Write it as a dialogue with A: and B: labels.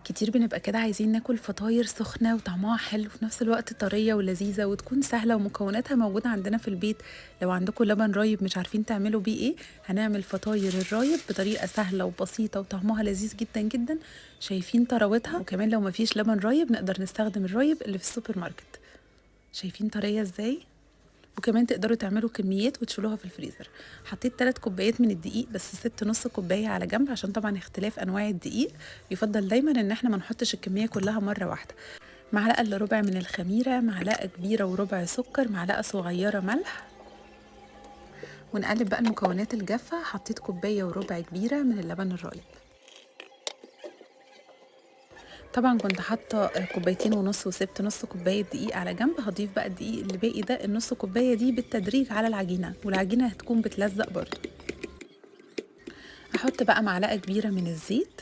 A: كتير بنبقى كده عايزين ناكل فطاير سخنة وطعمها حلو وفي نفس الوقت طرية ولذيذة وتكون سهلة ومكوناتها موجودة عندنا في البيت. لو عندكم لبن رايب مش عارفين تعملوا بيه ايه، هنعمل فطاير الرايب بطريقة سهلة وبسيطة وطعمها لذيذ جدا جدا. شايفين طراوتها؟ وكمان لو مفيش لبن رايب نقدر نستخدم الرايب اللي في السوبر ماركت. شايفين طرية ازاي؟ وكمان تقدروا تعملوا كميات وتشيلوها في الفريزر. حطيت 3 كوبايات من الدقيق، بس سبت نص كوباية على جنب عشان طبعا اختلاف انواع الدقيق، يفضل دايما ان احنا ما نحطش الكمية كلها مرة واحدة. معلقه الا ربع من الخميره، معلقه كبيرة وربع سكر، معلقه صغيرة ملح. ونقلب بقى المكونات الجافه. حطيت كوباية وربع كبيرة من اللبن الرايب. طبعا كنت حاطه كوبايتين ونص وسبت نص كوباية دقيق على جنب. هضيف بقى الدقيق اللي باقي ده النص كوباية دي بالتدريج على العجينة، والعجينه هتكون بتلزق برضو. هحط بقى معلقه كبيرة من الزيت.